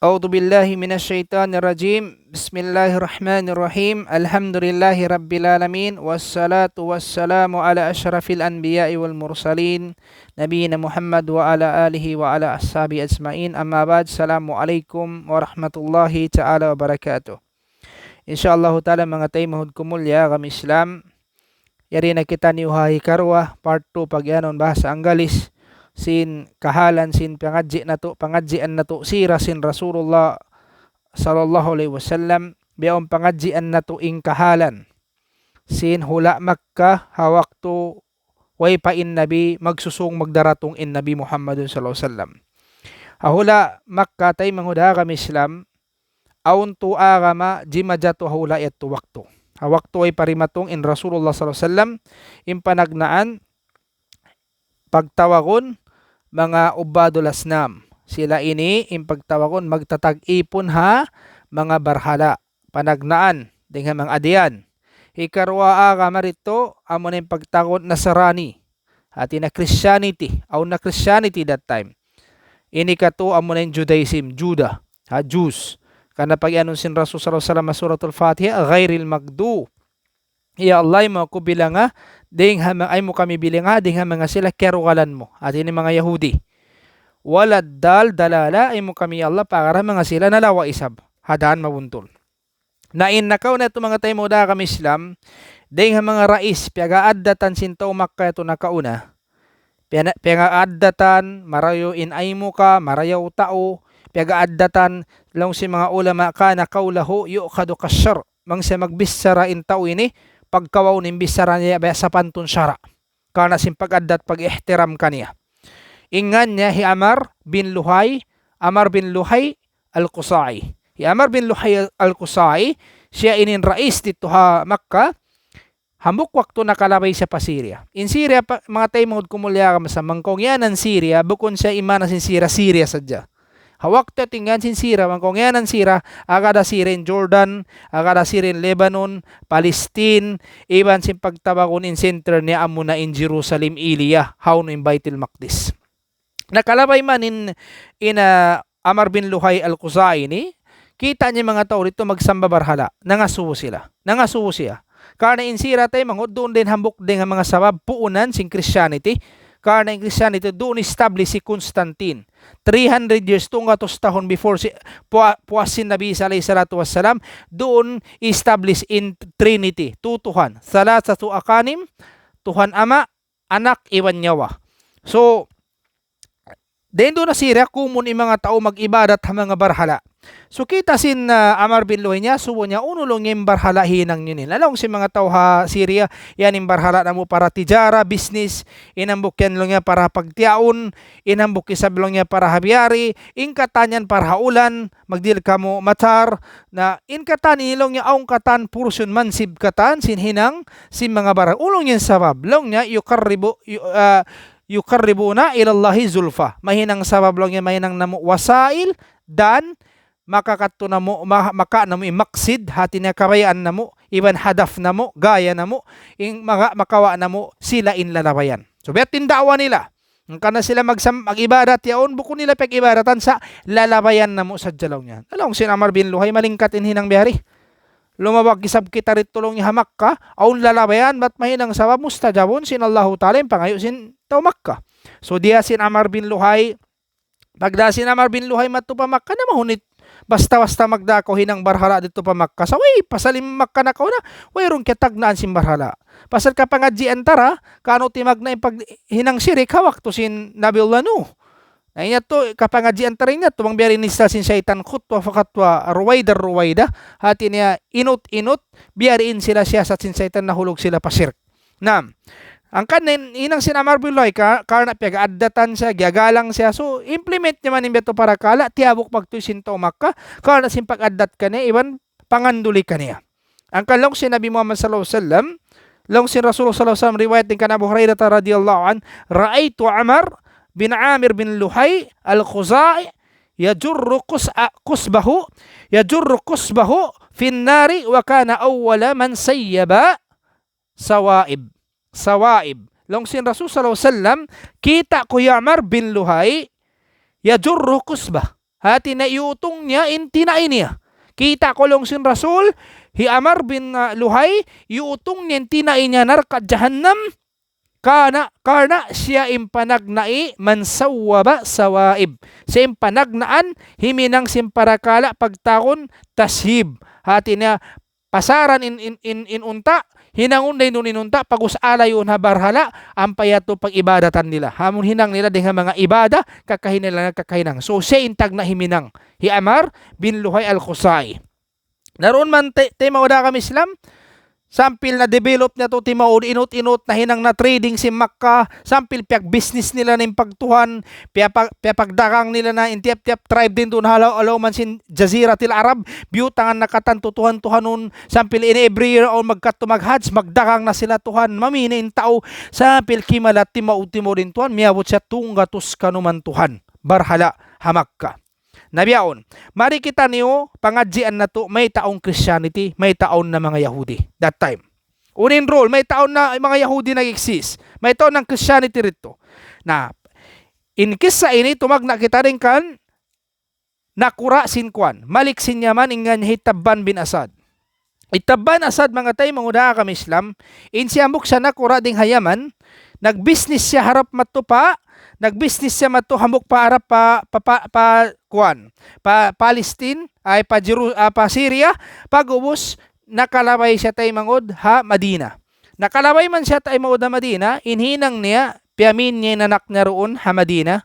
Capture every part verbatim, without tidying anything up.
أعوذ بالله من الشيطان الرجيم. بسم الله الرحمن الرحيم. الحمد لله رب العالمين. والصلاة والسلام على أشرف الأنبياء والمرسلين نبينا محمد وعلى آله وعلى أصحابه أجمعين. أما بعد. السلام عليكم ورحمة الله تعالى وبركاته. Insya Allah ta'ala, manga taymanghud ku mulliya ha agama Islam, yari na kitaniyu ha hikaruwa, part two, pag-iyanun bahasa Anggalis, sin kahalan sin pangadji' natu', pangadjian natu', sira sin Rasulullah sallallahu alayhi wasallam, biya' awn pangadjian natu' in kahalan sin hula' Makkah ha waktu way pa in Nabi, magsusūng magdaratung in Nabi Muhammadun sallallahu alayhi wasallam. Ha hula' Makkah, taymanghud ha agama Islam, awn tū agama jimajatu ha hula' yadtu waktu. Ha waktu way pa dimatung in Rasulullah sallallahu alayhi wasallam, in panagnaan pagtawagun manga ubbadul asnam. Sila ini in pagtawagun magtatag-ipun ha manga barhala'. Panagnaan dayn ha manga adiyan. Hikaruwa agama didtu, amuna in pagtawagun Nasrani. Hati niya Christianity. Awn na Christianity that time. Ini katu' amuna in Judaism, Juda, ha, Jews. Karna' pag-iyanun sin Rasul sallallahu alayhi wasallam ha Suratul Fatiha, غير المغضوب. Ya Allah, ayaw mu aku bilanga dayn ha ma-, ayaw mu kami bilanga dayn ha manga sila kiyarugalan mu. Hati niya manga Yahudi. ولا الضالين, dalala, ayaw mu kami, ya Allah, pagara manga sila nalawa' isab ha dan mabuntul. Na in nakauna yadtu, manga taymanghud ha agama Islam, dayn ha manga rais, piyag-aaddatan sin tau Makkah yadtu nakauna. Piyana-, piyag-aaddatan, marayaw in aymuka, marayaw tau, piyag-aaddatan, laung sin manga ulama, كان قوله يؤخذ كالشرع. Bang siya magbichara in tau ini, pagkawaun in bichara niya, biya' sapantun sara'. Karna' sin pag-addat, pag-ihtiram kaniya. In ngan niya hi Amar bin Luhay, Amar bin Luhay al-Khuzai. Hi Amar bin Luhay al-Khuzai, siya ini in rais didtu ha Makkah, hambuuk waktu nakalabay siya pa Syria. In Syria, pa, manga taymanghud ku mulliya ha agama Islam, bang kaw ngiyanan Syria, bukun siya in maana sin Syria, Syria sadja. Ha waktu yadtu in ngan sin Syria, bang kaw ngiyanan Syria, agad da Syria in Jordan, agad da Syria in Lebanon, Palestine, iban sin pagtawagun in center niya amuna in Jerusalem, Iliya, hawnu in Baitul Maqdis. Nakalabay man in, in, ah, Amar bin Luhay al-Khuzai ini, kita' niya manga tau didtu magsamba barhala'. Nangasubu sila. Nangasubu siya. Karna' in Syria, taymanghud, duun dayn hambuuk dayn ha manga sabab puunan sin Christianity. Karna' in Christianity duun establish hi Constantine. Three hundred years, tunggatus tahun before si, puwa-, puas sin Nabi Isa alayhi salatu wassalam, duun establish in Trinity. Tū Tuhan. ثلاثة أقانيم, Tuhan Ama', Anak, iban Nyawa. So, dayn duun ha Syria, kumun in manga tau mag-ibadat ha manga barhala'. So, kita' sin, ah, Amar bin Luhay niya, subu niya, unu laung niya in barhala' hinang niyu ini. Laung sin manga tau ha Syria, yan in barhala' namu' para tijara, business, in hambuuk yan laung niya para pagtiyaun, in hambuuk isab laung niya para ha biyari, in katan yan para ha ulan, magdihil kamu matar, na in katan ini laung niya awn katan portion mansib katan sin hinang sin manga barhala'. Unu laung niya in sabab? Laung niya يقرب, yu-, ah, يقربنا إلى الله زلفى. Mahinang sabab laung niya, mahinang namu' wasail, dan makakadtu namu', ma-, makawa' namu' in maqsid, hati niya kabayaan namu', iban hadaf namu', gaya namu', in maka-, makawa' namu' sila in lalabayan. So, biya' ha yan in da'wa nila. Hangkan na sila magsam-, mag-ibadat yaun, bukun nila pag-ibadatan sa' lalabayan namu' sadja laung niya. Laung sin Amar bin Luhay, malingkat in hinang biyari. Lumabay isab kita didtu laung niya ha Makkah, awn lalabayan, bat mahinang sabab mustajabun sin Allahu Ta'ala in pangayu' sin tau Makkah. So, diyā sin Amar bin Luhay, pagdā sin Amar bin Luhay madtu pa Makkah, na mahunit. Basta-basta magdā kaw hinang barhala' didtu pa Makkah. Sa' way, pasal in Makkah nakauna, wayruun kiyatagnaan sin barhala'. Pasal kapangadjian ta ra, kaunu timagna' in paghinang sirik ha waktu sin Nabiullah Nuh. Na, in yadtu, kapangadjian ta ra in yadtu, bang biya' diin in sila sin saytan, خطوة فخطوة رويدا رويدا, hati niya, inut-inut, biya' diin in sila siyasat sin saytan, nahulug sila pa sirik. Naam. Hangkan na in-, hinang sin Amar bin Luhay ka-, karna' piyag-addatan siya, giyagalang siya. So, implement niya man in biya' yadtu parakala', tiyabuk magtuy sin tau Makkah, karna' sin pag-addat kaniya, iban panganduli kaniya. Hangkan laung sin Nabi Muhammad sallallahu alayhi wasallam, laung sin Rasulullah sallallahu alayhi wasallam, riwayat dayn kan Abu Hurairah radiyallahu anhu, رأيت عمرو بن عامر بن لحي الخزاعي يجر قص-، قصبه، يجر قصبه في النار وكان أول من سيب السوائب. Sawaib. Laung sin Rasul sallallahu alayhi wasallam, kita' ku hi Amar bin Luhay, يجر قصبه. Hati niya iyutung niya in tinai niya. Kita' kaw laung sin Rasul, hi Amar bin, ah, Luhay, iyutung niya in tinai niya narka' jahannam, karna', karna' siya in panagnaan, man sawwaba sawaib. Siya in panagnaan, himinang sin parakala' pagtawagun tasyib. Hati niya, pasaran in, in, in, in unta', hinangun da in unta', pag'ubus alayun ha barhala', ampa yadtu pag-ibadatan nila. Amun hinang nila dayn ha manga ibadah, kakahinang nila, kakahinang. So, siya in tagna' himinang. Hi Amar bin Luhay al-Khuzai. Na duun man ti-, timaud ha agama Islam, sampay na-develop niya tuud timaud, inut-inut, nahinang na trading sin Makkah, sampay piyag-business nila na in pagtuhan, piyapag-, piyapagdagang nila na in tiyap-tiyap tribe duun ha law-, ha lawm sin Jaziratil Arab, biyutangan na katan tuhan-tuhanun, sampay in every year awn magkadtu mag-hajj, magdagang na sila tuhan, mami na in tau, sampay kimalat timaud-timaud in tuhan, miyabut siya tunggatus kanuman tuhan, barhala' ha Makkah. Na bihaun, mari kitaniyu, pangadjian natu', mayta' awn Christianity, mayta' awn na manga Yahudi. That time. Unu in rule, mayta' awn na manga Yahudi nag-exist. Mayta' awn na Christianity didtu. Na, in kissa ini, tumagna' kita dayn kan, nakura' sin kuwan. Malik sin Yaman, in ngan hi Tabban bin Asad. Hi Tabban Asad manga taymanghud ha agama Islam, in siya hambuuk siya nakura' dayn ha Yaman, nag-business siya harap madtu pa, nag-business siya madtu hambuuk pa harap pa, pa, pa, pa, kuwan, pa Palestine, ay pa Jeru-, ah, pa Syria, pag'ubus nakalabay siya taymanghud ha Madina. Nakalabay man siya taymanghud ha Madina, in hinang niya, piyamin niya in anak niya duun ha Madina,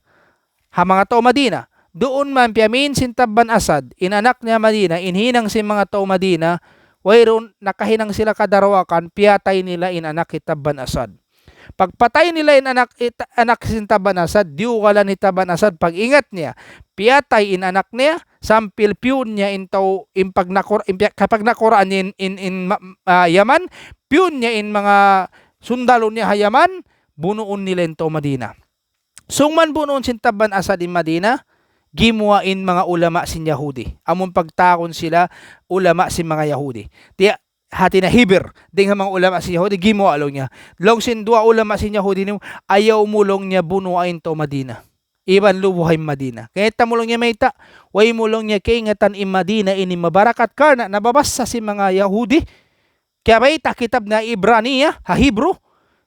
ha manga tau Madina. Duun man piyamin sin Tabban Asad, in anak niya Madina, in hinang sin manga tau Madina, wayruun nakahinang sila kadarawakan, piyatay nila in anak hi Tabban Asad. Pagpatay nila in anak, it-, anak sin Tabban Asad, diyugalan hi Tabban Asad, pag-ingat niya, piyatay in anak niya, sampay piyun niya in tau, in pagnakur-, in piya-, kapagnakuraan niya in, in, in ma-, ah, Yaman, piyun niya in manga sundalu niya ha Yaman, bunuun nila in tau Madina. Sung man bunuun sin Tabban Asad in Madina, gimuwa' in manga ulama sin Yahudi. Amun pagtawagun sila ulama sin manga Yahudi. Tiya-, hati niya hibir, dayn ha manga ulama sin Yahudi, gimuwa' laung niya. Laung sin duwa ulama sin Yahudi niyu, ayaw mu laung niya bunua in tau Madina. Iban lubuha in Madina. Kaya ta mu laung niya mayta', way mu laung niya kaingatan in Madina ini mabarakat karna' nababasa sin manga Yahudi, kiyabayta' kitab na Ibraniya, ha Hebrew,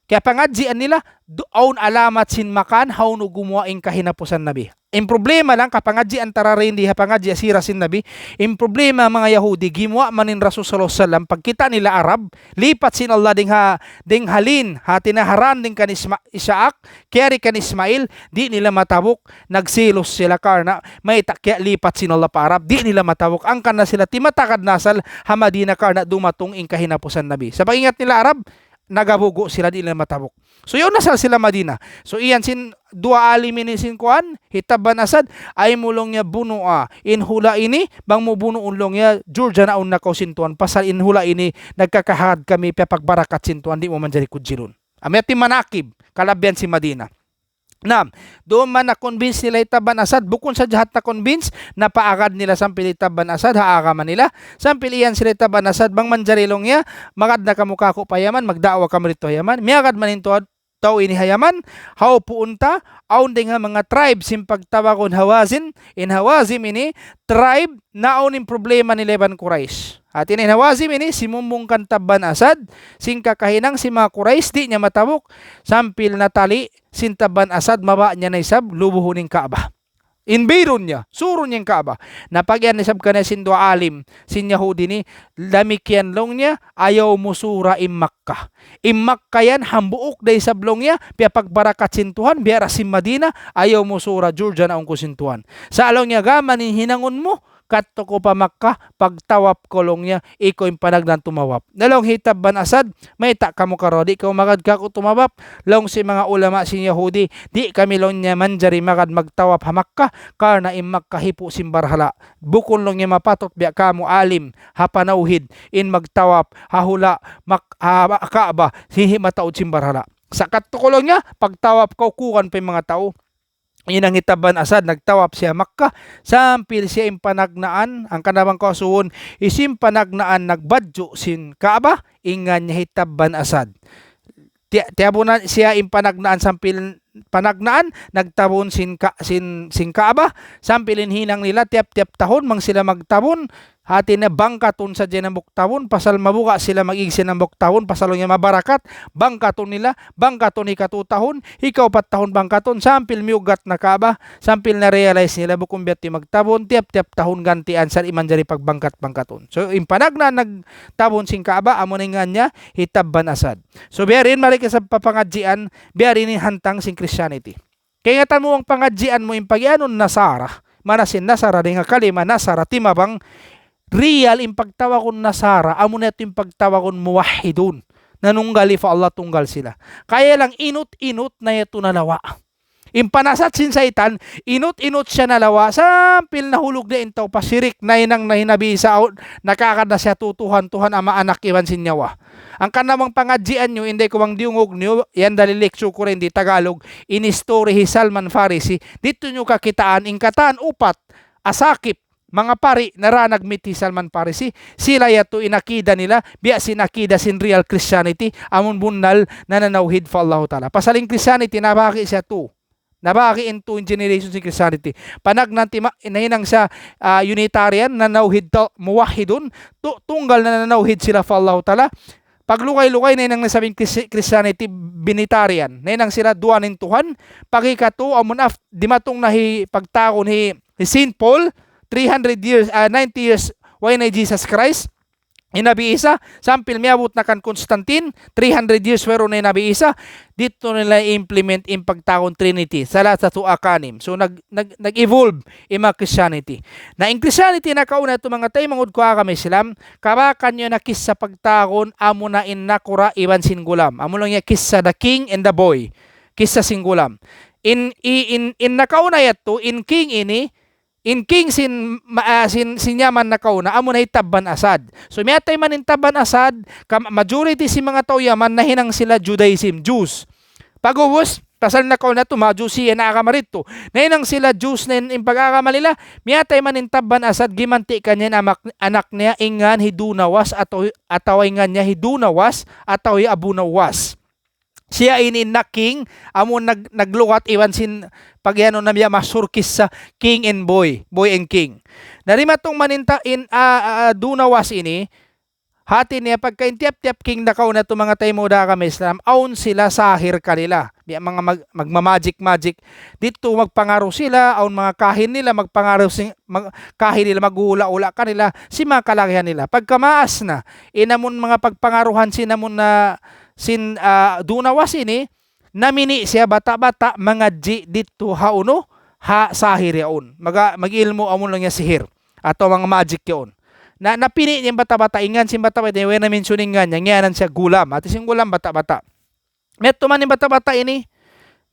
kiyapangadjian nila, du-, awn alamat sin makan, hawnu gumuwa' in kahinapusan Nabi. In problema laung, kapangadjian ta dayn di ha pangadji' sira sin Nabi, in problema manga Yahudi, gimuwa' man in Rasul sallallahu alayhi wasallam, pagkita' nila Arab, lipat sin Allah dayn ha, dayn ha lin, hati niya ha dan dayn kan Isma-, Isaak, kiyari kan Ismail, di' nila matabuk, nagselos sila karna', mayta' kiyalipat sin Allah pa Arab, di' nila matabuk. Hangkan na sila timatagad na asal ha Madina karna' dumatung in kahinapusan Nabi. Sa' pag-ingat nila Arab, nagabugu' sila, di' nila matabuk. So, yaun na asal sila Madina. So, iyan sin duwa alim ini sin kuwan, hi Tabban Asad, ayaw mu laung niya bunua in hula' ini, bang mu bunuun laung niya, Jordan awn na kaw sin Tuhan. Pasal in hula' ini, nagkakahagad kami, piyapagbarakat sin Tuhan, di' mu manjari kujilun. Amu yadtu in manakib, kalabihan sin Madina. Naam, duun man na-convince nila hi Tabban Asad, bukun sadja hat na-convince, napaagad nila sampay hi Tabban Asad, ha agama nila, sampay iyan sila hi Tabban Asad, bang manjari laung niya, magad na kamu kāku' pa Yaman, magda'wa kamu didtu ha Yaman, miyagad man in tau, tau ini ha Yaman, hawpuun ta, awn dayn ha manga tribe sin pagtawagun Hawazin, in Hawazin ini, tribe, naawn in problema nila iban Quraysh. Hati niya in Hawazin ini, simumbung kan Tabban Asad, sin kakahinang sin manga Quraysh, di' niya matabuk, sampay natali, sin Tabban Asad, mabaya' niya na isab, lubuhun in Ka'bah. Invade-un niya, surun niya in Ka'bah. Na pag-iyan isab kaniya sin duwa alim, sin Yahudi ini, damikkiyan laung niya, ayaw mu sura in Makkah. In Makkah yan, hambuuk da isab laung niya, piyapagbarakat sin Tuhan, biya' da sin Madina, ayaw mu sura Jordan awn kaw sin Tuhan. Sa' laung niya, gām in hinangun mu, kadtu kaw pa Makkah, pagtawap kaw laung niya, ikaw in panagnaan tumawap. Na laung hi Tabban Asad, mayta' kamu karuwa, di' kamu magad kāku' tumawap. Laung sin manga ulama sin Yahudi, di' kami laung niya manjari magad magtawap ha Makkah, karna' in Makkah hipu' sin barhala'. Bukun laung niya mapatut biya' kamu alim, ha panawhid, in magtawap, ha hula', Mak-, ha Ka'bah, hihi mataud sin barhala'. Sa' kadtu kaw laung niya, pagtawap kaw kuwan pa in manga tau. Hinang hi Tabban Asad, nagtawap siya Makkah, sampay siya in panagnaan, hangkan na bang kaw asubuhun, hisiyu in panagnaan nagbadju' sin Ka'bah, in ngan niya hi Tabban Asad. Tiya-, tiyabunan siya in panagnaan sampay panagnaan, nagtabun sin, ka, sin, sin Kaaba, sampay in hinang nila tiyap-tiyap tahun, bang sila magtabun, hati niya bangkatun sadja in hambuuk tahun, pasal mabuga' sila mag-ig sin hambuuk tahun, pasal niya mabarakat, bangkatun nila, bangkatun hikatu tahun, hikaupat tahun bangkatun, sampay miyugat na Kaaba, sampay na-realize nila bukun biya' magtabun, tiyap-tiyap tahun gantian sa' di' manjari pagbangkat-bangkatun. So, in panagnaan nagtabun sin Kaaba, amu na in ngan niya, hi Tabban Asad. So, biya' diin mari ka sa papangadjian, biya' diin in hantang sin Christianity. Kaingatan mu in pangadjian mu in pagiyanun Nasara, maana sin Nasara, dayn ha kalima Nasara, timabang, real in pagtawagun Nasara, amu na yadtu in pagtawagun muwahhidun. Nanunggali pa Allah, tunggal sila. Kaya lang inut-inut na yadtu nalawa'. In panasat sin saytan, inut-inut siya nalawa', sampay nahulug na in tau pa sirik, nahinang na hi Nabi Isa, aw, nakakad na siya tu Tuhan, Tuhan, Ama', Anak, iban sin nyawa. Hangkan na bang pangadjian niyu, inday ku bang diyungug niyu, yan dalil lecture ku rin di Tagalog, in history hi Salman Farisi, didtu niyu kakitaan, in katan upat, asakip, manga pari, nara nag-meet hi Salman Farisi, sila yadtu in akida nila, biya' sin akida sin real Christianity, amun bunnal nananawhid pa Allahu Ta'ala. Pasal in Christianity, nabahagi' siya tu. Nabahagi' in tu in generation sin Christianity. Panagnaan ti ma-, nahinang siya, ah, Unitarian, nanawhid ta-, muwahhidun, tu-, tunggal na nanawhid sila pa Allahu Ta'ala. Paglugay-lugay, nahinang na isab in Chris-, Christianity, Binitarian. Nahinang sila duwa in Tuhan. Pag-ikatu, amun af-, dimatung na hi, pagtawagun hi, hi Saint Paul, three hundred years, ah, ninety years, way na hi Jesus Christ. Hi Nabi Isa, sampay miyabut na kan Constantine, three hundred years wayruun na hi Nabi Isa, didtu nila implement in pagtawagun Trinity, salasatu akanim. So, nag-, nag-, nag-evolve in manga Christianity. Na in Christianity nakauna yadtu manga taymanghud ku agama Islam, kabakan niyu na kissa pagtawagun, amu na in nakura' iban sin gulam. Amu laung niya kissa the king and the boy. Kissa sin gulam. In, i-, in, in nakauna yadtu, in king ini, in king sin, ma-, ah, sin, sin Yaman nakauna, amu na hi Tabban Asad. So, miyatay man in Tabban Asad, ka-, majority sin manga tau Yaman, nahinang sila Judaism, Jews. Pag'ubus, pasal nakauna tu, Majusi, yan agama didtu. Nahinang sila Jews na in, in pag-agama nila, miyatay man in Tabban Asad, gimanti' kaniya in amak-, anak niya, in ngan hi Dunawas, atawa, atawa in ngan niya hi Dunawas, atawa hi Abu Nawas. Siya ini in king, amun nag-, naglugat iban sin pagiyanun na biya' mashhur kissa king and boy, boy and king. Na dimatung man in ta-, in, ah, ah, Dunawas ini, hati niya pagka in tiyap-tiyap king nakauna yadtu manga taymanghud agama Islam, awn sila sahir kanila. Biya' manga mag-, magma-magic-magic. Didtu magpangaru sila, awn manga kahin nila, magpangaru si-, mag-, kahin nila, maghula-hula kanila, sin manga kalagihan nila. Pagka maas na, in amun manga pagpangaruhan sin amun na sin, ah, Dunawas ini, namini' siya bata'-bata' mangadji' didtu ha unu, ha sahir yaun. Maga-, mag-ilmu' amun laung niya sihir. Atawa manga magic yaun. Na, napini' niya in bata'-bata', in ngan sin bata'-bata', way na-mention in ngan niya, ngiyanan siya Gulam. Hati sin Gulam, bata'-bata'. Miyadtu man in bata'-bata' ini,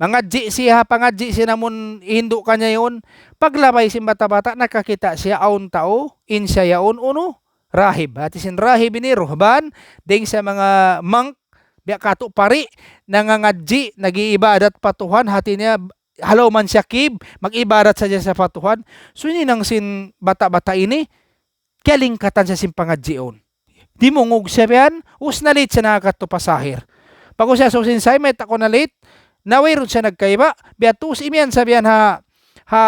mangadji' siya, pangadji' sin amun hindu' kaniya yaun. Paglabay sin bata'-bata', nakakita' siya awn tau, in siya yaun unu, rahib. Hati sin rahib ini, ruhban, dayng sa manga monk, biya' katu' pari, nangangadji', nag-iibadat pa Tuhan, hati niya, halaw man siya cave, mag-ibadat sadja siya pa Tuhan. So, in hinang sin bata'-bata' ini, kiyalingkatan siya sin pangadji' yaun. Dimungug siya biyan, ubus na late siya nakakadtu pa sahir. Pag-ubus siya, so, sin sahir, mayta' kaw na late, na wayruun siya nagkaiba', biya' ubus imiyan siya biyan ha, ha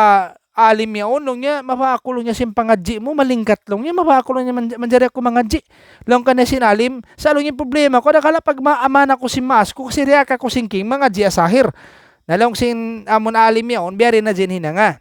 alim yaun, laung niya, mabaya' aku laung niya sin pangadji' mu, malingkat laung niya, mabaya' aku laung niya man-, manjari aku mangadji'. Laung kaniya sin alim, sa' laung niya problema ku, dakala' pagmaaman aku sin maas ku, kasi diyaak aku sin king, mangadji' ha sahir. Na laung sin amun alim yaun, biya' diin na in hinanga.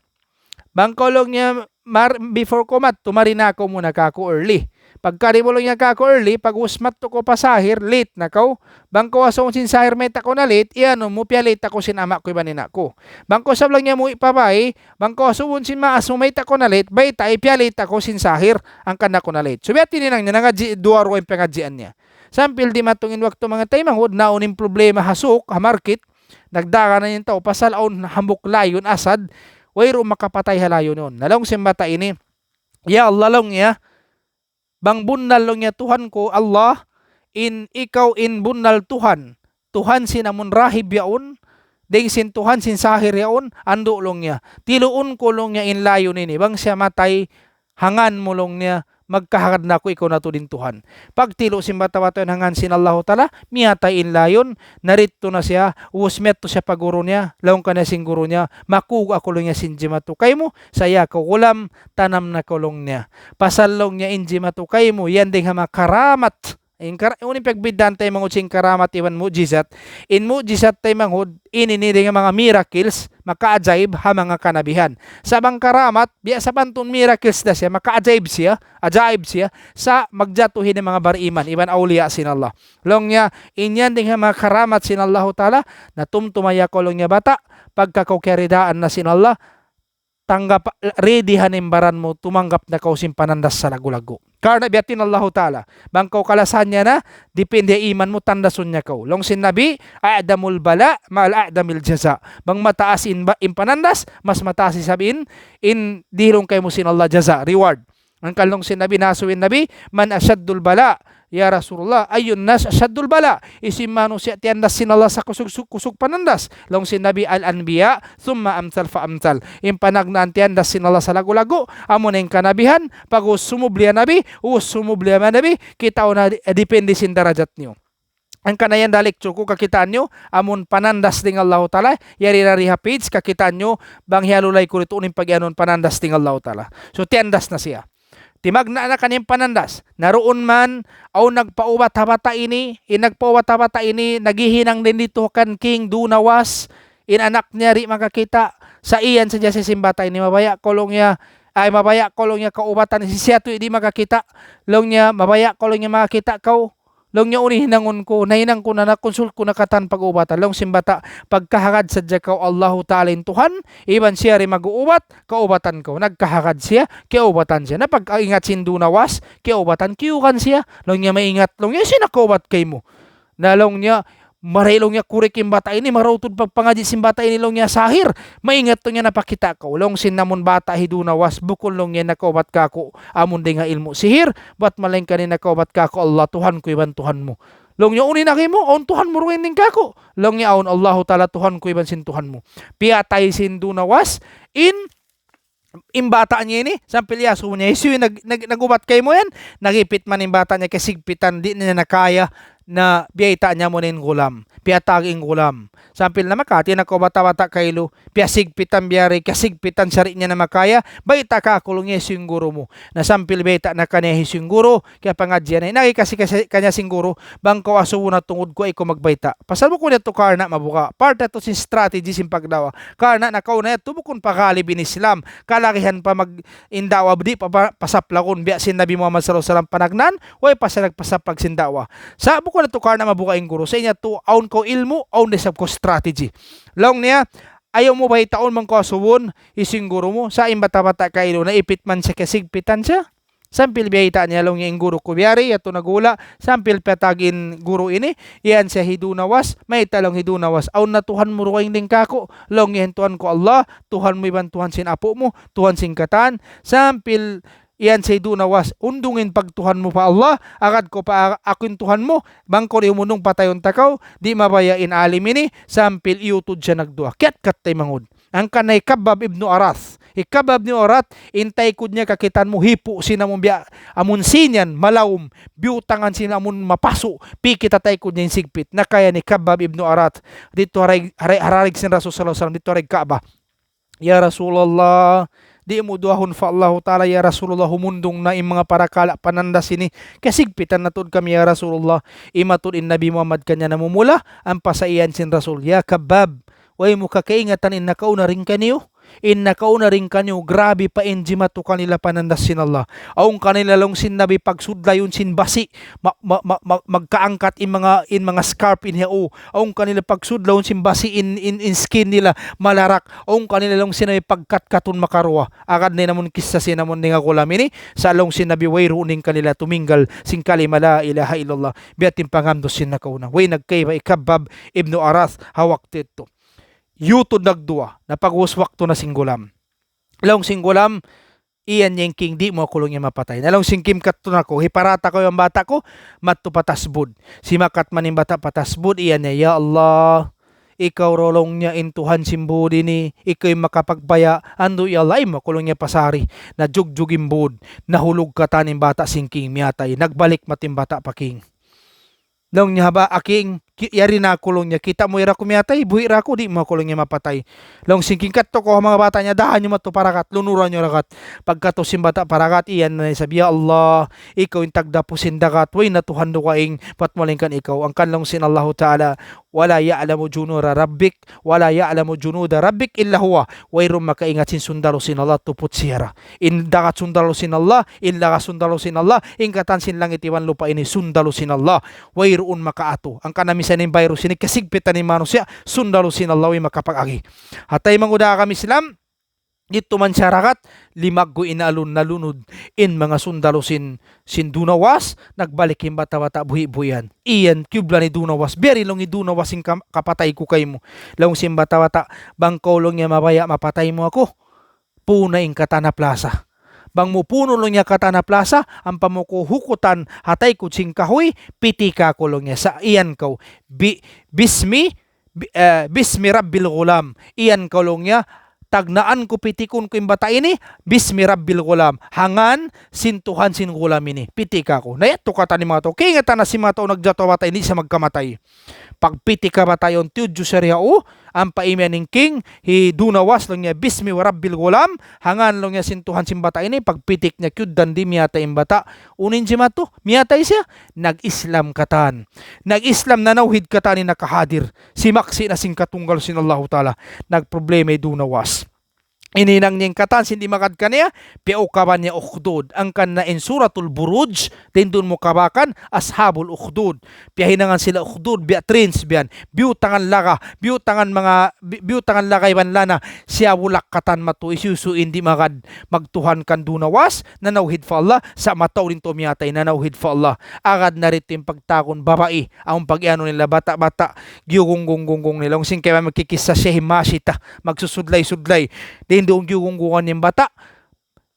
Bang kaw laung niya, mar-, before kaw madtu, mari na kaw muna kāku' early. Pagkari mu laung niya kāku' early, pag-ubus madtu kaw pa sahir, late na kaw. Bang kaw asubuhun sin sahir mayta' kaw na late, iyanun mu, piya-late aku sin ama' ku iban ina' ku. Bang kaw sab laung niya muwi' pa bāy, bang kaw asubuhun sin maas mu mayta' kaw na late, baytai, piya-late aku sin sahir, hangkan aku na late. So, biya' ha yan in hinang niya, nangadji' duwa-ruwa in pangadjian niya. Sampay dimatung in waktu manga taymanghud, na awn in problema ha suk, ha market, nagdagan na in tau, pasal awn hambuuk layon, asad, wayruun makapatay ha layon yaun. Na laung sin bata' ini, "Ya Allah," laung niya, "bang bunnal," laung niya, "Tuhan ku, Allah, in ikaw in bunnal Tuhan, Tuhan sin amun rahib yaun, dayng sin Tuhan sin sahir yaun, andu'," laung niya, "tiluun ku," laung niya, "in layon ini, bang siya matay, ha ngan mu," laung niya, magkahagad na aku ikaw na tuud in Tuhan. Pagtilu' sin bata'-bata' yan ha ngān sin Allahu Ta'ala, miyatay in layon, naritu na siya, ubus miyadtu siya pa guru niya, laung kaniya sin guru niya, makug aku laung niya sin jimatu kaymu, sa' ya kaw ghulam, tanam na kaw laung niya. Pasal laung niya in jimatu kaymu, yan dayn ha manga karamat. In kar-, unu in pagbiddaan taymanghud sin karamat iban mu'jizat. In mu'jizat taymanghud, ini ini dayn ha manga miracles, makaajaib ha manga kanabihan. Sa' bang karamat, biya' sapantun miracles da siya, makaajaib siya, ajaib siya, sa' magjatu ini manga bariman, iban awliya sin Allah. Laung niya, in yan dayn ha manga karamat sin Allahu Ta'ala, na tumtuma ya kaw laung niya bata', pagka kaw kiyaridaan na sin Allah, tanggap, ready han in baran mu, tumanggap na kaw sin panandas sa lagu-lagu. Karna' biya' ha yan Allahu Ta'ala. Bang kaw kalasahan niya na, dipindi iman mu, tandasun niya kaw. Laung sin Nabi, أعظم البلاء مع أعظم الجزاء. Bang mataas in, ba-, in panandas, mas mataas isab in, in dihil kaymu sin Allah jaza, reward. Hangkan laung sin Nabi, nasubu in Nabi, من أشد البلاء يا رسول الله؟ أي الناس أشد البلاء؟ Hisiyu in manusiya' tiyandas sin Allah sa kusug-, kusug panandas? Laung sin Nabi, الأنبياء ثم الأمثل فالأمثل. In panagnaan tiyandas sin Allah sa lagu-lagu, amuna in kanabihan, pag-ubus sumubli in Nabi, ubus sumubli in Nabi, kitaun na di-, dipindi sin darajat niyu. Hangkan na yan da lecture ku, kakitaan niyu, amun panandas dayn ha Allahu Ta'ala, yari na di ha page, kakitaan niyu, bang hiyalulay ku didtu unu in pagiyanun panandas dayn ha Allahu Ta'ala. So, tiyandas na siya. Timagna' na kaniya in panandas. Na duun man, awn nagpaubat ha bata' ini, in nagpaubat ha bata' ini, naghihinang dayn didtu kan King Dunawas, in anak niya di' makakita', sa' iyan sadja sin bata' ini, mabaya' kaw laung niya, ay mabaya' kaw laung niya kaubatan, hisiyu yadtu di' makakita', laung niya, mabaya' kaw laung niya makakita' kaw, laung niya unu in hinangun ku, nahinang ku na, na-consult ku na katan pag-uubatan. Laung sin bata', pagkahagad sadja kaw Allahu Ta'ala in Tuhan, iban siya di' mag-uubat, kaubatan kaw. Nagkahagad siya, kiyaubatan siya. Na pag-ingat sin Dunawas, kiyaubatan, kiyugan siya. Laung niya maingat, laung niya, hisiyu nakaubat kaymu? Na laung niya, marayaw laung niya kurik in bata' ini, marayaw tuud pagpangadji' sin bata' ini laung niya sahir. Maingat laung niya napakita' kaw. Laung sin amun bata' hi Dunawas, bukun laung niya nakaubat kāku' amun dayn ha ilmu' sihir, bat malaingkan in nakaubat kāku' Allah, Tuhan ku iban Tuhan mu. Laung niya, unu in agi mu, awn Tuhan mu dugaing dayn kāku'. Laung niya, awn Allahu Ta'ala Tuhan ku iban sin Tuhan mu. Piyatay sin Dunawas, in, in bata' niya ini, sampay iyasubu niya, hisiyu in nag-, nag-, nag-ubat kaymu yan, nagipit man in bata' niya, kasigpitan, di' niya na kaya, na biyayta' niya amuna in ghulam. Piyatag in ghulam. Sampay na makati na kaw bata'-bata' kailu, piyasigpitan biya' ri, kasigpitan sari' niya na makaya, bayta' kāku' laung niya hisiyu in guru mu. Na sampay bayta' na kaniya hisiyu in guru, kiyapangadjian na. Inagi kasi, kasi kaniya sin guru, bang kaw asubu na tungud ku, ayaw kaw magbayta'. Pasal bukun yadtu karna' mabuga'. Part yadtu sin strategy sin pagda'wa. Karna' nakauna yadtu bukun pa galib in Islam. Kalagihan pa mag-, in da'wa di' pa, pa, pasaplagun. Biya' sin Nabi Muhammad sallallahu alayhi wasallam panagnaan, way pa siya nagpasaplag sin da'wa. Sa' bukun yadtu karna' mabuga' in guru. Sa' in yadtu, awn kaw ilmu', awn da isab kaw strategy. Laung niya, ayaw mu baytaun bang kaw asubun, hisiyu in guru mu, sa' in bata'-bata' kailu, naipit man siya, kasigpitan siya. Sampay biyayta' niya laung niya in guru ku biya' ri, yadtu nagula', sampay piyatag in guru ini, iyan siya hi Dunawas, mayta' laung hi Dunawas, awn na Tuhan mu dugaing dayn kāku', laung niya in Tuhan ku Allah, Tuhan mu iban Tuhan sin apu' mu, Tuhan sin katan, sampay iyan siya hi Dunawas, undung in pagtuhan mu pa Allah, agad kaw pa aku in Tuhan mu, bang kaw di' umundung patayun ta kaw, di' mabaya' in alim ini, sampay iyutud siya nagduwa. Kiyatkat taymanghud. Hangkan na hi Khabbab ibnu Arath. Hi Khabbab ibnu Arath, in taykud niya kakitaan mu hipu' sin amun biya', amun sin yan, malawm, biyutangan sin amun mapasu', pī kita taykud niya in sigpit. Nakaya ni Khabbab ibnu Arath, didtu ha raig, ha raig, ha raig sin Rasul sallallahu alayhi wasallam, didtu ha raig Ka'bah. Ya Rasulullah, di' mu duwahun pa Allahu Ta'ala, ya Rasulullah, humundung na in manga parakala' panandas ini. Kasigpitan na tuud kami, ya Rasulullah. Imatud in Nabi Muhammad kaniya namumula, ampa sa iyan sin Rasul, "Ya Khabbab, way mu kakaingatan in nakauna dayn kaniyu? In nakauna dayn kaniyu, grabe pa in jimatu kanila panandas sin Allah. Awn kanila laung sin Nabi pagsudlayun sin basi', ma-, ma-, ma-, ma-, magkaangkat in manga, in manga scarf in hiya-u. Awn kanila pagsudlayun sin basi' in, in, in skin nila, malarak. Awn kanila laung sin Nabi pagkatkatun makaruwa." Agad na in amun kissa sin amun dayn ha ghulam ini, sa' laung sin Nabi wayruun dayn kanila tuminggal sin kalima la ilaha illallah. Biya' ha yan in pangandus sin nakauna. Way nagkaiba hi Khabbab ibnu Arath ha waktu yadtu. Iyutud nagduwa, na pag-ubus waktu na sin ghulam. Laung sin ghulam, iyan niya in king, di' mu aku laung niya mapatay. Na laung sin king, kadtu na aku, hiparata' ku in bata' ku, madtu pa tasbud. Simakat man in bata' pa tasbud, iyan niya, "Ya Allah, ikaw ra laung niya in Tuhan sin būd ini, ikaw in makapagbaya', andu' ya Allah, ayaw mu aku laung niya pasari. Najugjug in būd, nahulug katan in bata' sin king, miyatay, nagbalik mato in bata' pa king. Laung niya, "Haba, a king, ki-, yari na aku," laung niya, "kita' mu yari aku miyatay, buhi' ra aku, di' mu aku laung niya mapatay." Laung sin king, "Kadtu kaw ha manga bata' niya, dahun niyu madtu pa dagat, lunura niyu dagat." Pagkadtu sin bata' pa dagat, iyan na isab, "Ya Allah, ikaw in tagdapu sin dagat, way na Tuhan dugaing, bat malayngkan ikaw." Hangkan laung sin Allahu Ta'ala, "ولا يعلم جنود ربك، ولا يعلم جنود ربك إلا هو." Wayruun makaingat sin sundalu sin Allah, tuput siya ra. In dagat sundalu sin Allah, in laga sundalu sin Allah, in katan sin langit iban lupa' ini sundalu sin Allah. Wayruun makaatu. Hangkan na misan in virus ini kasigpitan in manusiya', sundalu sin Allah way makapag-agi. Ha taymanghud ku ha agama Islam, didtu man siya dagat, limaggu' in alun nalunud, in manga sundalu sin, sin Dhu Nawas, nagbalik in bata'-bata' buhi'-buhian. Iyan, kiyublan hi Dhu Nawas, biya' diin laung hi Dhu Nawas in kam-, kapatay ku kaymu. Laung sin bata'-bata', "Bang kaw laung niya mabaya' mapatay mu aku, puna in katan ha plasa. Bang mu punu' laung niya katan ha plasa, ampa mu ku hukutan ha taykud sin kahuy, pitika aku laung niya. Sa' iyan kaw, bi-, bismi, bi-, eh, bismi Rabbil Ghulam. Iyan kaw laung niya, tagnaan ku, pitikun ku in bata' ini, bismi Rabbil Ghulam. Ha ngan sin Tuhan sin ghulam ini. Pitika aku." Na yadtu katan in manga tau. Kaingatan na sin manga tau nagjatu ha bata' ini, di' sa magkamatay. Pagpitik ha bata' yaun, tiyudju siya di ha u, ampa imiyan in king, hi Dhu Nawas laung niya, "Bismi wa Rabbil Ghulam, ha ngan laung niya sin Tuhan sin bata' ini," pagpitik niya kiyugdan di' miyatay in bata'. Unu in jimatu, miyatay siya, nag-Islam katan. Nag-Islam, nanawhid katan in nakahadir. Simaksi' na sin katunggal sin Allahu Ta'ala. Nagproblema hi Dhu Nawas. In hinang niya in katan sin di' magad kaniya, piyaukaban niya ukhdud. Hangkan na in Suratul Buruj, dayn duun mu kabakan, Ashabul Ukhdud. Piyahinangan sila ukhdud, biya' trench biya' yan. Biyutangan laga, biyutangan manga, bi-, biyutangan laga iban lana, siya bulak katan matu, hisiyu-siyu in di' magad magtuhan kan Dhu Nawas, nanawhid pa Allah, sa' mataud in tau miyatay, nanawhid pa Allah. Agad na didtu in pagtawagun babai, awn pag-iyanun nila bata'-bata', giyugunggung-gunggung nila. Laung sin kaibanan magkikissa siya, himasi ta, magsusudlay-sudlay. Dayn duun giyugunggungan niya in bata'.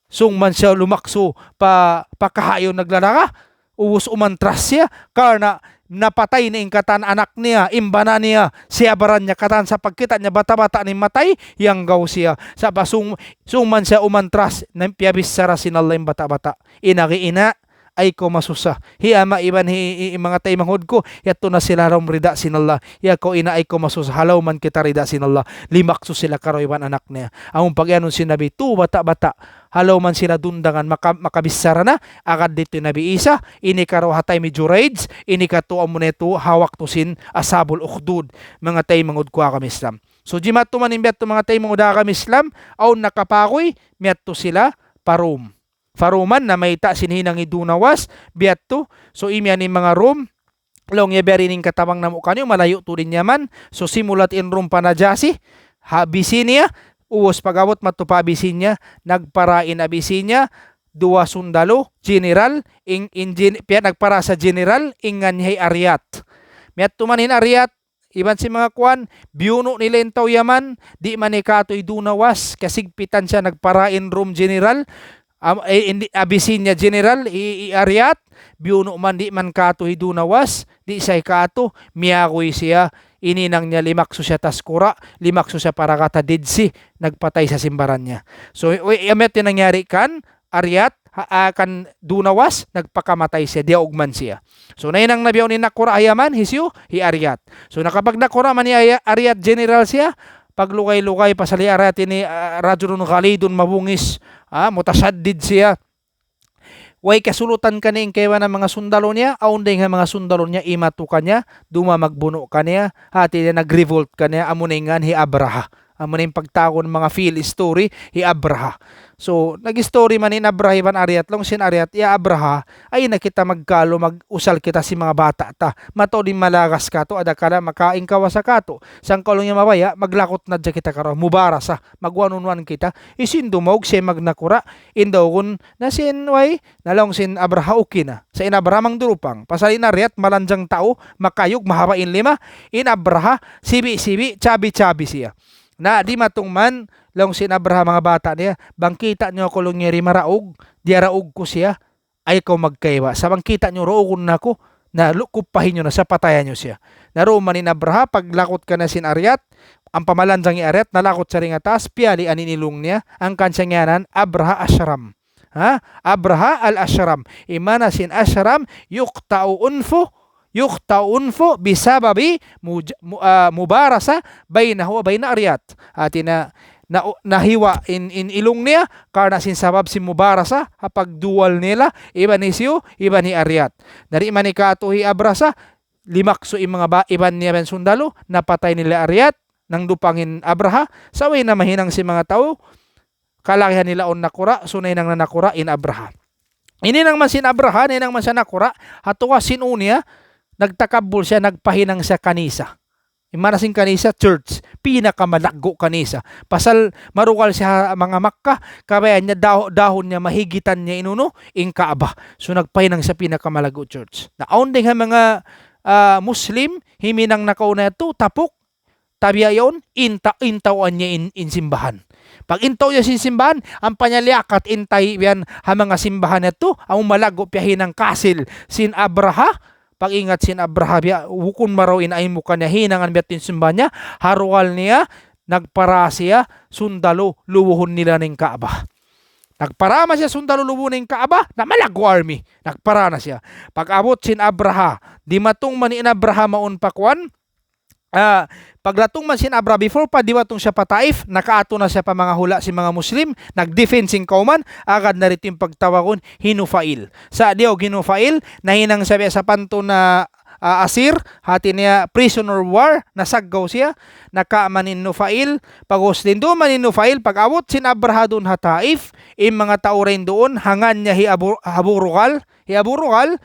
Sung man siya lumaksu pa, pa kahaun naglalaga. Ubus umantras siya, karna' napatay na in katan anak niya, in bana niya, siyabaran niya katan sa' pagkita' niya bata'-bata' na in matay, iyanggaw siya. Sa' pa sung, sung man siya umantras, na piyabichara sin Allah in bata'-bata'. Ina, agi ina, ayaw kaw masusa. Hi ama' iban hi, hi, hi manga taymanghud ku, yadtu na sila ha lawm rida sin Allah. Ya kaw ina, ayaw kaw masusa, ha lawm man kita rida sin Allah. Limaksu sila karayawan anak niya. Amun pag-iyanun sin Nabi, tu bata'-bata'. Ha lawm man sila dundangan, maka-, makabichara na, agad didtu Nabi Isa, ini karayawan ha taymi Jurayj, ini katu' amuna yadtu ha waktu sin Ashabul Ukhdud, manga taymanghud ku ha agama Islam. So, jimatu man in biya' yadtu manga taymanghud ha agama Islam, awn nakapaguy, miyadtu sila pa Rome. Pa Rome man, namayta' sin hinang hi Dhu Nawas, biya' yadtu. So, imiyan in manga Rome, laung niya biya' diin in katabang namu' kaniyu, malayu' tuud in Yaman. So, simulat in Rome pa Najasi, ha Abyssinia, ubus pag-abut madtu pa Abyssinia, nagpara in Abyssinia, duwa sundalu, general, in, in gen-, piya nagpara sa general, in ngan hi Ariat. Miyadtu man in Ariat, iban sin manga kuwan, biyunu' nila in tau Yaman, di' man hikatu hi Dhu Nawas, kasigpitan siya, nagpara in Rome general, am-, eh, in Abyssinia general, hi, hi Ariat, biyunu' man, di' man katu hi Dhu Nawas, di' siya hikatu, miyaguy siya, in hinang niya limaksu siya ha taas kura', limaksu siya pa dagat ha Dead Sea, nagpatay siya sin baran niya. So, wi-, amu yadtu in nangyari kan Ariat, ha, ah, kan Dhu Nawas, nagpakamatay siya, diyaug man siya. So, nahinang na biya' yaun in nakura' ha Yaman, hisiyu, hi Ariat. So, nakapagnakura' man hi Aya-, Ariat general siya, paglugay-lugay, pasal hi Ariat ini, ah, rajulun ghalidun, mabungis, ah, mutashaddid siya. Way kasulutan kaniya in kaibanan manga sundalu niya, awn dayn ha manga sundalu niya, imatu kaniya, duma magbunu' kaniya, hati niya nag-revolt kaniya, amuna in ngan hi Abraha. Amuna in pagtawagun manga feel story, hi Abraha. So, nag-story man in Abraha iban Ariat, laung sin Ariat, "Ya Abraha, ayaw na kita magkalu, mag-usal kita sin manga bata' ta. Mataud in malagas katu', adakala makain kawasa katu'. Sangkalu niya mabaya', maglakut na hadja kita karu, mubarasa, mag-one on one kita." Hisiyu in dumaug, siya in magnakura', in daugun, na sin way, na laung sin Abraha, "Okay na." Sa' in Abraha mangdurupang. Pasal in Ariat, malanjang tau, makayug, mahaba' in lima, in Abraha, sibi'-sibi', chabi-chabi siya. Na, dimatung man, laung sin Abraha manga bata' niya, "Bang kita' niyu aku laung niya di maraug, diyaraug ku siya, ayaw kaw magkaiwa. Sa' bang kita' niyu raugun na aku, Na lu-, kupahi niyu na siya, patayi niyu siya. Na duun man in Abraha, paglakut kaniya sin Ariyat, ampa malanjang in Ariyat, nalakut siya dayn ha taas, piyalian in ilung niya, hangkan siya ngiyanan Abraha Ashram. Ha? Abraha al-Ashram. In maana sin Ashram, يقطع أنفه، يقطع أنفه بسبب مج-، م-، آه، مبارزة بينه وبين Ariyat. Hati niya, na, nahiwa' in, in ilung niya, karna' sin sabab sin mubaraza, ha pagduwal nila, iban hisiyu, iban hi Ariyat. Di' man hikatu hi Abraha, limaksu' in manga ba-, iban niya, iban sundalu, napatay nila Ariyat, nangdupang in Abraha, sa' way na mahinang sin manga tau, kalagihan nila awn nakura', so nahinang na nakura' in Abraha. Ini hinang man sin Abraha, nahinang man siya nakura', ha tuwa sin unu niya, nagtakabbul siya, nagpahinang siya kanisa. In maana sin kanisa, church, pinakamalaggu' kanisa. Pasal marugal siya ha manga Makkah, kabayaan niya daw-, dahun niya, mahigitan niya in unu, in Kaaba. So nagpahinang siya pinakamalaggu' church. Na awn dayn ha manga, ah, Muslim, himinang nakauna yadtu, tapuk, tabiya' yaun, inta-, intawaan niya in, in simbahan. Pag-intaw niya sin simbahan, ampa niya liyakat in tahi' biya' ha manga simbahan yadtu, amu malaggu' piyahinang kasil sin Abraha, pag-ingat sin Abraha biya', bukun marayaw in aymukan niya, hinangan biya' in simbahan niya, ha rugal niya, nagpara siya, sundalu, lubuhun nila in Kaaba. Nagpara man siya, sundalu, lubuhun in Kaaba, na malaggu' army, nagpara na siya. Pag-abut sin Abraha, dimatung man in Abraha mawn pa kuwan, ah, pagdatung man sin Abraha, before pa dimatung siya pa Taif, nakaatu na siya pa manga hula' sin manga Muslim, nag-defend sin kawman, agad na didtu in pagtawagun hi Nufail. Sa' diyaug hi Nufail, nahinang siya biya' sapantun na, ah, asir, hati niya prisoner of war, nasaggaw siya, nakaaman in Nufail, pag'ubus duun man in Nufail, pag-abut sin Abraha duun ha Taif, in manga tau dayn duun, ha ngan niya hi Abu, Abu Rugal, hi Abu Rugal,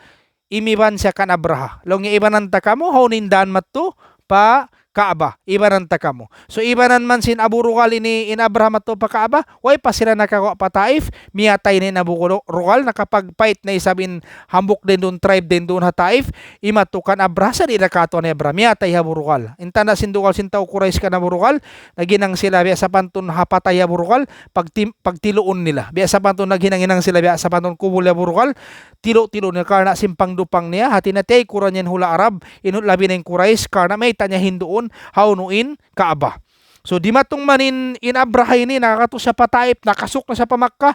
imiban siya kan Abraha. Laung niya, "Ibanan ta kamu, hawnu in dān madtu pa Kaaba. Ibanan ta kamu." So, ibanan man sin Abu Rugal ini in Abraha madtu pa Kaaba, way pa sila nakaguwa' pa Taif, miyatay na in Abu Ru-, Rugal, nakapag-fight na isab in hambuuk dayn duun, tribe dayn duun ha Taif, imadtu kan Abraha, sa' di' na katu' hi Abraha, miyatay hi Abu Rugal. In tanda' sin dugal sin tau Quraysh kan Abu Rugal, naghinang sila biya' sapantun ha patay hi Abu Rugal, pagti-, pagtiluun nila. Biya' sapantun naghinang-hinang sila biya' sapantun kubul hi Abu Rugal, tilu-tilu niya karna' sin pangdupang niya, hati niya tiyaykuran niya in hula' Arab, in hula' labi na in Quraysh, karna' mayta' niya hinduun, hawnu in Kaaba. So, dimatung man in, in Abraha ini, nakakatu siya pa Taif, nakasuk na siya pa Makkah,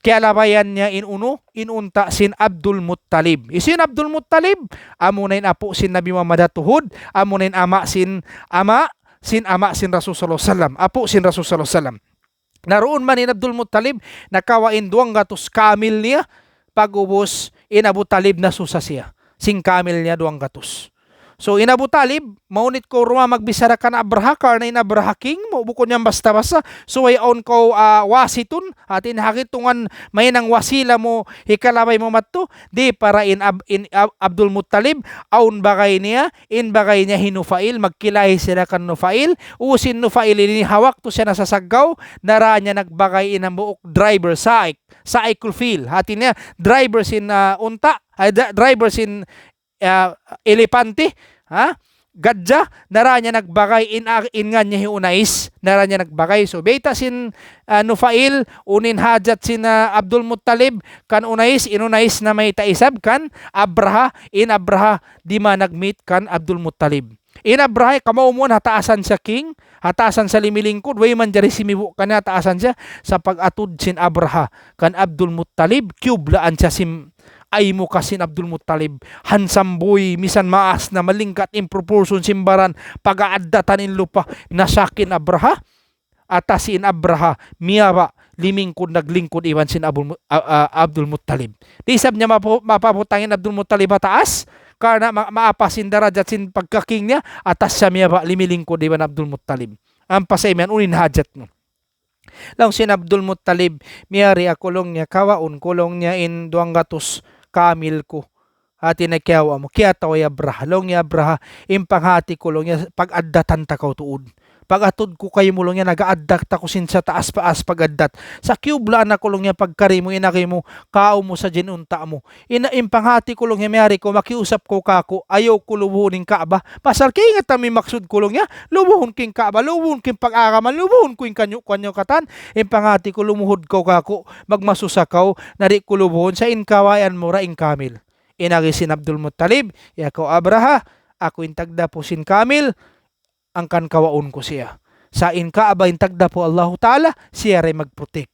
kiyalabayan niya in unu, in unta' sin Abdul Muttalib. Hisiyu in Abdul Muttalib, amuna in apu' sin Nabi Muhammad ha tuhud, amuna in ama' sin, ama' sin, ama' sin Rasul sallallahu alayhi wasallam, apu' sin Rasul sallallahu alayhi wasallam. Na duun man in Abdul Muttalib, nakawa' in duwanggatus kamil niya, pag'ubus in Abu Talib nasusa siya, sin kamil niya duwanggatus. So, in Abu Talib, mahunit kaw duun magbichara kan Abraha, karna' in Abraha king, mu-, bukun yan basta-basta. So, way awn kaw, ah, wasitun, hati niya ha kitungan, mahinang wasila mu, hikalabay mu madtu, di' para in Ab-, in Ab-, Abdul Muttalib, awn bagay niya, in bagay niya hi Nufail, magkilahi sila kan Nufail, ubus in Nufail ini ha waktu siya nasasaggaw, nara niya nagbagay in hambuuk driver, saik, saikul fil. Hati niya, driver sin, ah, unta', ay, dri-, driver sin, ah, elepante, ha? Gadja, nara niya nagbagay in, ah, in ngan niya hi Unais, nara niya nagbagay. So, bayta' sin, ah, Nufail, unu in hajat sin, ah, Abdul Muttalib, kan Unais, in Unais namayta' isab kan Abraha, in Abraha, di' man nag-meet kan Abdul Muttalib. In Abraha, kamaumuan ha taasan siya king, ha taasan siya limilingkud, way manjari simibu' kaniya ha taasan siya, sa' pag-atud sin Abraha, kan Abdul Muttalib, kiyublaan siya sin aymuka sin Abdul Muttalib, handsome boy, misan maas na malingkat in proportion sin baran, pag-aaddatan in lupa, na-shock in Abraha, atas in Abraha, miyaba', limingkud, naglingkud iban sin Abul Mu-, a-, a-, Abdul Muttalib. Di' isab niya mapu-, mapabutang in Abdul Muttalib ha taas, karna' ma-, maapas in darajat sin pagka-king niya, atas siya miyaba', limilingkud iban Abdul Muttalib. Ampa sa imiyan, unu in hajat mu? Laung sin Abdul Muttalib, miyari aku laung niya, kawaun ku laung niya in duwanggatus kamil ku. Hati niya kiyawa' mu, kiyatawa' hi Abraha. Laung hi Abraha, in panghati ku laung niya, pag-addatan ta kaw tuud. Pag-atud ku kaymu laung niya, nag-aaddat aku sin sa taas pa as pag-addat. Sa' kiyublaan aku laung niya, pagkari mu, in agi mu, kaun mu sadja in unta' mu. In, in panghati ku laung niya, miyari kaw, makiusap kaw kāku', ayaw ku lubuhun in Kaaba. Pasal kaingatan mu in maksud ku laung niya, lubuhun ku in Kaaba, lubuhun ku in pag-agaman, lubuhun ku in kaniyu-kaniyu katan, in panghati ku lumuhud kaw kāku', magmasusa kaw, na di' ku lubuhun, sa' in kabayaan mu ra in kamil. In agi sin Abdul Muttalib, "Ya kaw Abraha, aku in tagdapu sin kamil, hangkan kawaun ku siya. Sa' in Kaaba in tagdapu Allahu Ta'ala, siya da in mag-protect."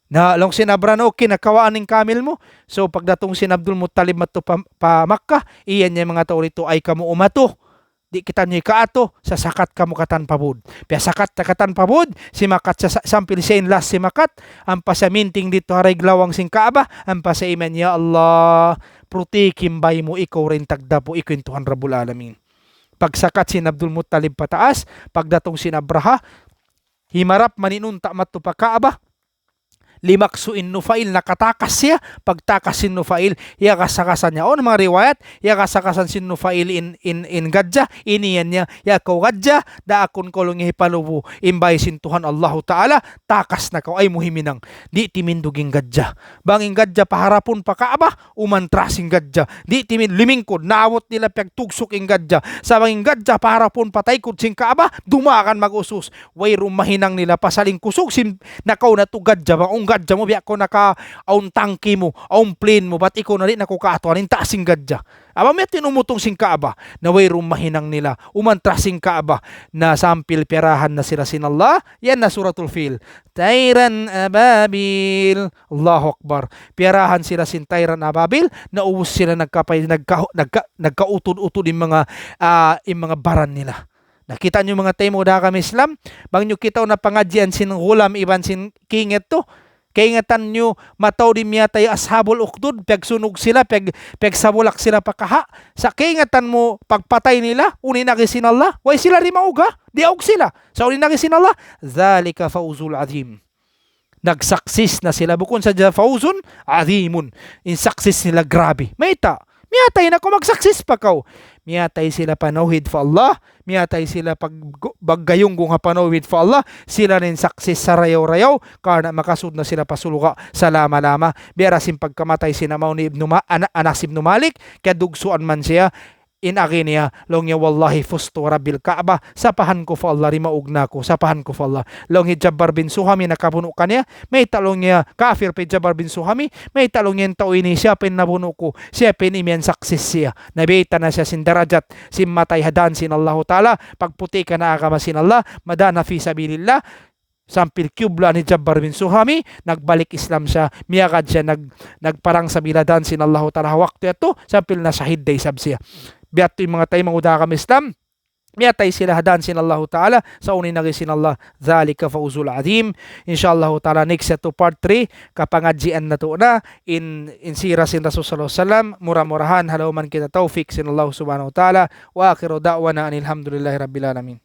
Na, laung sin Abraha, "Okay, na kawaa in kamil mu." So, pagdatung sin Abdul Muttalib madtu pa, pa Makkah, iyan niya manga tau didtu, "Ay kamu umatu. Di' kitaniyu kaatu, sasakat kamu katan pa būd." Piyasakat na katan pa būd, simakat sa, sa, sampay siya in last simakat, ampa siya minting didtu ha daig lawang sin Kaaba, ampa siya imiyan, "Ya Allah, protect in bāy mu, ikaw da in tagdapu, ikaw in Tuhan Rabbul Alamin." Pagsakat sin Abdul Muttalib pataas, pagdatung sin Abraha, himarap mayan in unta' madtu pa Kaaba, limaksu' in Nufail, nakatakas siya. Pagtakas sin Nufail, hiyakas-hakasan niya. Awn manga riwayat, hiyakas-hakasan sin Nufail in, in, in gadja, iniyan niya, "Ya kaw gadja, daakun kaw laung niya hipalubu in bāy sin Tuhan Allahu Ta'ala, takas na kaw, ayaw mu himinang. Di' timindug in gadja." Bang in gadja paharapun pa Kaaba, umantras in gadja. Di' timin-, limingkud, naabut nila piyagtugsuk in gadja. Sa' bang in gadja paharapun pa taykud sin Kaaba, dumagan mag-usus. Wayruun mahinang nila pasal in kusug sin nakauna tu gadja, bang in gadja mu, biya' kaw naka-, awn tangki mu, awn plane mu, bat ikaw na di' na kaw kaatuan, in taas sin gadja. Amu yadtu in umutung sin Kaaba, na wayruun mahinang nila, umantras sin Kaaba, na sampay piyarahan na sila sin Allah, yan na Suratul Fil. Tayran ababil. Allahu Akbar. Piyarahan sila sin tayran ababil, na ubus sila nagkapay, nagka-, nagka-, nagkautud-utud in manga, ah, in manga baran nila. Na kita' niyu manga taymanghud ha agama Islam, bang niyu kitaun na pangadjian sin Ghulam iban sin King yadtu, kaingatan niyu mataud in miyatay Ashabul Ukhdud, piyagsunug sila, piyag-, piyagsabulak sila pa kaha'. Sa' kaingatan mu pagpatay nila, unu in agi sin Allah, way sila dimaug ha, diyaug sila. Sa' unu in agi sin Allah, ذلك فوز عظيم. Nag-success na sila, bukun sadja فوز عظيم. In success nila grabe. Mayta'? Miyatay na kaw, mag-success pa kaw. Miyatay sila panawhid pa Allah, miyatay sila pag-, paggayunggung ha panawhid pa Allah, sila na in success sarayaw-rayaw, karna' makasud na sila pa surga' salama-lama. Biya' da sin pagkamatay sin ama' ni Ibnu Ma-, Ana-, Anas ibnu Malik, kiyadugsuan man siya, in agi niya, laung niya, "والله فزت ورب الكعبة, sapahan ku pa Allah, dimaug na aku, sapahan ku pa Allah." Laung hi Jabbar bin Suhami, nakabunu' kaniya, mayta' laung niya, kafir pa hi Jabbar bin Suhami, mayta' laung niya in tau ini, siya pa in nabunu' ku, siya pa in imiyan success siya. Na biyaytaan na siya sin darajat, sin matay ha dan sin Allahu Ta'ala, pagputi' karna' agama sin Allah, madana fi sabilillah, sampay kiyublaan hi Jabbar bin Suhami, nagbalik Islam siya, miyagad siya, nag-, nagparang sabilillah ha dan sin Allahu Ta'ala ha waktu yadtu, sampay nashahid da isab siya. Biya' ha yan in manga taymanghud ha agama Islam, miyatay sila ha dan sin Allahu Ta'ala, sa' unu in agi sin Allah, ذلك فوز عظيم. Insha Allahu Ta'ala, next yadtu part three, kapangadjian natu' na, in, in sira sin Rasul sallallahu alayhi wasallam, mura-murahan, ha lawm man kita tawfik sin Allah subhanahu wa ta'ala, وآخر دعوانا أن الحمد لله رب العالمين.